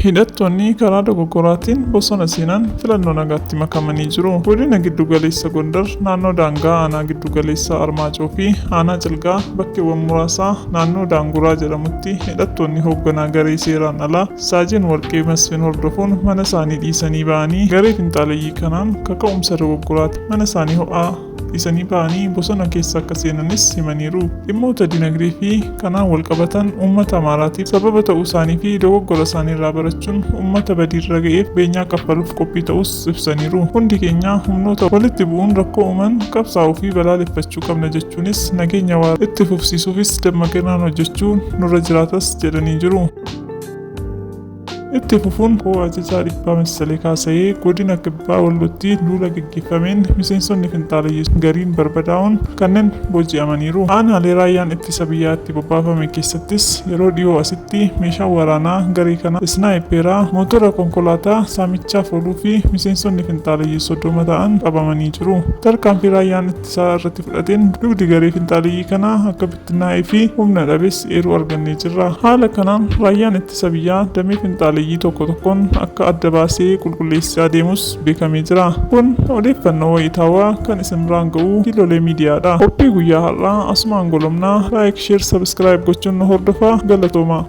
Hidhattoonni karaa dogoggoraatiin bosona seenan filannoo nagaatti makamanii jiru. Godina Giddugaleessa Gondar naannoo daangaa aanaa Giddugaleessa Armaacoo fi aanaa Cilgaa bakkeewwan muraasaa naannoo Daanguraa jedhamutti hidhattoonni hoogganaa garee seeraan alaa Saajin Warqee Masfin hordofuun mana isaanii dhiisanii ba'anii garee finxaaleyyii kanaan kaka'umsa dogoggoraatiin mana isaanii ho'aa dhiisanii ba'anii bosona keessa akka seenanis himaniiru. Dhimmoota dinagdee fi kanaan walqabatan uummata Amaaraatiif sababa ta'uu isaanii fi dogoggora isaanii irraa barachuun uummata badiirra ga'eef beenyaa kaffaluuf qophii ta'us ibsaniiru. Hundi keenya humnoota walitti bu'uun rakkoo uuman qabsaa'uu fi balaaleffachuu qabna jechuunis nageenya waaraa itti fufsiisuufis dammaqinaan hojjechuu nurra jiraatas jedhanii jiru. Itti fufuun koo ajajaa dhibbaa Massalee Kaasayee godina Kibbaa Wallootti duula gaggeeffameen miseensonni finxaaleyyii gariin barbadaa'uun kanneen booji'amaniiru. Aanaalee raayyaan ittisa biyyaa itti bobbaafame keessattis yeroo dhiyoo asitti meeshaan waraanaa garee kanaa isnaayipeeraa, mootora konkolaataa saamichaaf ooluu fi miseensonni finxaaleyyii 30 ta'an qabamanii jiru. Tarkaanfii raayyaan ittisaa irratti fudhateen dugdi garee finxaaleyyii kanaa akka bittinnaa'ee fi humna dhabes eeruu argannee jirra. Haala kanaan raayyaan ittisa biyyaa damee finxaaleyyii tokko tokkoon akka adda baasee qulqulleessaa deemus beekamee jira. Kun odeeffannoo wayitaawaa kan isin biraan ga'u Kiilolee Miidiyaadha. Qophii guyyaa har'aa asumaan golobna. Like, share, subscribe gochuun nu hordofaa. Galatoomaa.